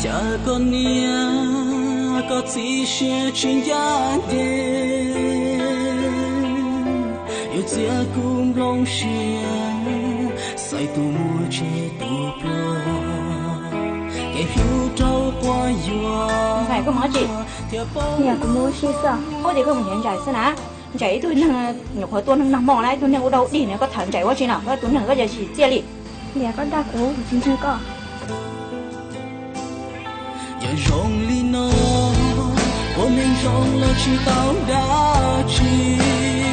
Cas koj niam koj txiv siab tsis ncaj ncees, yuav txiav kuv nplooj siab, xaiv tus muaj tsiaj tus pluag, kev hlub rau quas yuam. Ntxhais, koj mus dab tsi? Niam, kuv mus ua si xwb. Koj tias koj mus nrhiav Ntsais xwb na. Ntsais ib tug neeg nyuam qhuav tua neeg nag hmo na, ib tug neeg ua dog dig na, koj thawm Ntsais ua tsi no, koj tus neeg koj yog tsis txiaj li. Niam, koj dag kuv, kuv tsis ntseeg koj. Yog zoo li no, ua neeg zoo los tsis tau dab tsi.